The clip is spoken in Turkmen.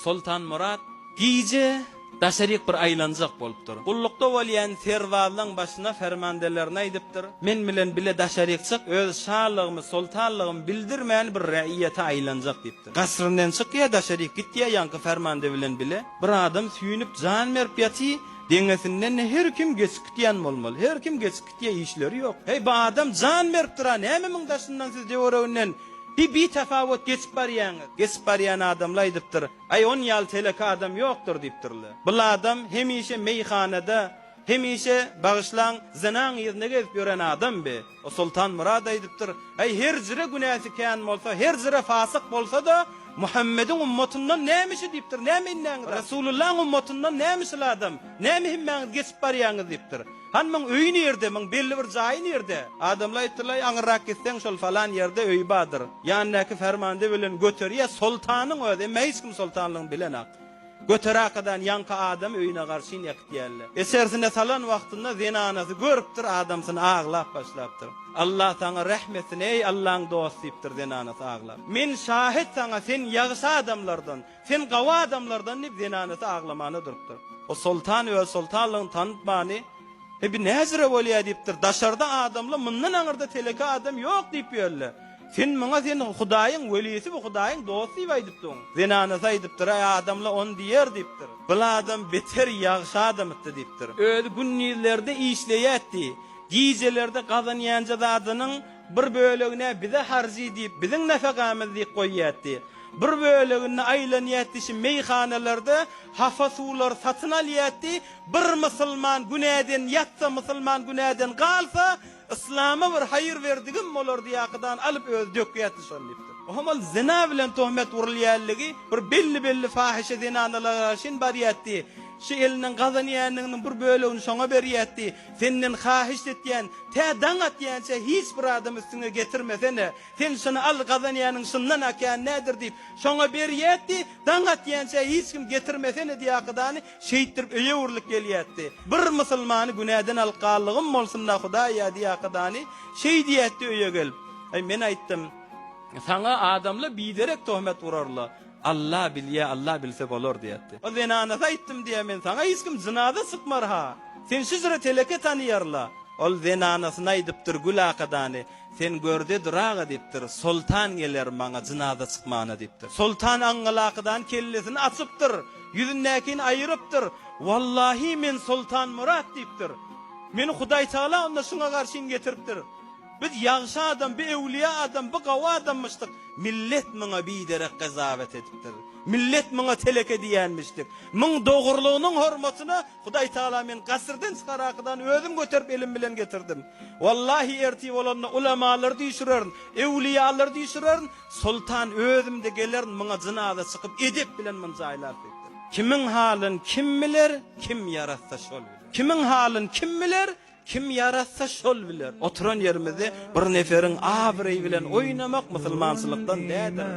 Soltan Myrat gije daşaryk bir aýlanjak bolupdyr. Gullukda bolýan serbazlaň başyna fermandelerine aýdypdyr, Men bilen bile daşaryk çyk, öz şalygymy, soltanlygymy bildirmän bir raýyýete aýlanjak diýipdir. Gasryndan çykýar, daşaryk gitýär ýaňky fermande bilen bile. Bir adam süýnüp jan berip ýaty, deňesinden her kim geçip gitýän bolmaly. Her kim geçip gitýär, işleri ýok. Heý, bu adam jan beripdir-a, näme muň daşyndan siz töwereginden Bi bitafawut geçip barýaňyz. Geçip barýan adamla aýdypdyr, Aý, on ýaly teleke adam ýokdur diýipdirler. Bul adam hemişe meýhanada, hemişe, bagyşlaň, zynaň yzynda gezip ýören adam bi. O Soltan Myrat aýdypdyr, Aý, her jüre günäsi kän bolsa, her jüre fasyk bolsa-da, Muhammediň ummatyndan näme şi diýipdir, näme inäňiz, Resulullaň ummatyndan näme şul adam, näme hemmäňiz geçip barýaňyz diýipdir. Han muň öýi nirde, muň belli bir jaýy nirde? Adamlar aýtdylar, aňyrrak gitseň şol falan ýerde öýi bardyr. Ýanyndaky fermande bilen göterýär, soltanyň özi, emma hiç kim soltanlygyny bilenak. Göterakadan ýaňky adamy öýüne garşyn äkitýärler. Içerisine salan wagtynda zenanasy görüpdir, adamsyny aglap başlapdyr. Allah saňa rähm etsin, eý Allaň dosty diýipdir zenanasy aglap. Men şahyt saňa, sen ýagşy adamlardan. Sen gawy adamlardan diýip, zenanasy aglamana durupdyr. O soltan öz soltanlygyny tanytmany, He, bi näjüre bolýa diýipdir. Daşarda adamla, mundan aňyrda teleke adam ýok diýip ýörle. Sen muňa sen Hudaýyň welisi bu Hudaýyň dosty diýip aýdypdyň. Zenanasy aýdypdyr, Äý, adamla ony diýer diýipdir. Bul adam beter ýagşy adamytdy diýipdir. Özi gündizlerde işleýätdi. Gijelerde gazanýanja zadynyň bir bölegin-ä bize harjy diýip, biziň nafegamyz diýip goýýatdy. Bir böleginde aýlanýatdy şi meýhanalarda hapa suwlary satyn alýatdy, bir musulman günäden ýatsa, musulman günäden galsa, yslama bir haýyr berdigim bolar diýakydan alyp özi dökýatdy şony diýipdir. Ohm ol zyna bilen tohmet urulýanlygy bir belli-belli fahyşa zenanalara garşyn barýatdy. Şi elinden gazanýanynyň bir bölegini şoňa berýatdy. Senden hahyşt etýän, tä daň atýança hiç bir adam üstüňe getirmesene. Sen şuny al, gazanýanyň şundan akýan nädir diýip, şoňa berýätdi, daň atýança hiç kim getirmesene diýakydany, şeýtdirip öýe öwrülip gelýätdi. Bir musulmany günäden alyp galdygym bolsun-da, Hudaý-a diýakydany, şeý diýätdi öýe gelip. Aý, men aýtdym, Saňa adamlar biderek töhmet urarlar. Alla bilýä, Alla bilse bolar diýätdi. O zenanasy aýtdym diýä men saňa hiç kim jynaza çykmar-ha. Sen şujra teleke tanyýarla. Ol zenanasyna aýdypdyr Gül akadany. Sen görde duraga diýipdir, Soltan geler maňa jynaza çykmana diýipdir. Soltan aňňalakydan kellesini açypdyr, ýüzündäkini aýyrypdyr. Wallahy men Soltan Myrat diýipdir. Meni Hudaýtagala onda şuňa garşyn getiripdir. Biz ýagşy adam, bi öwlüýä adam, bi gawy adammyşdyk. Millet muňa biderek gyzawet edipdir. Millet muňa teleke diýenmişdik. Muň dogrulygynyň hormatyna Hudaý Tagala meni gasyrdan çykarakydan özüm göterip elim bilen getirdim. Wallahi ertir bolanda ulamalary düýşürerin, öwlüýalary düýşürerin, soltan özüm-de gelerin muňa jynaza çykyp edep bilen muny jaýlarys diýipdir. Kimiň halyn kim biler, kim ýaratsa şol biler. Kimiň halyn kim biler, Kim ýaratsa şol biler. Oturan ýerimizde bir neferiň abraýy bilen oýnamak musulmançylykdan däldir.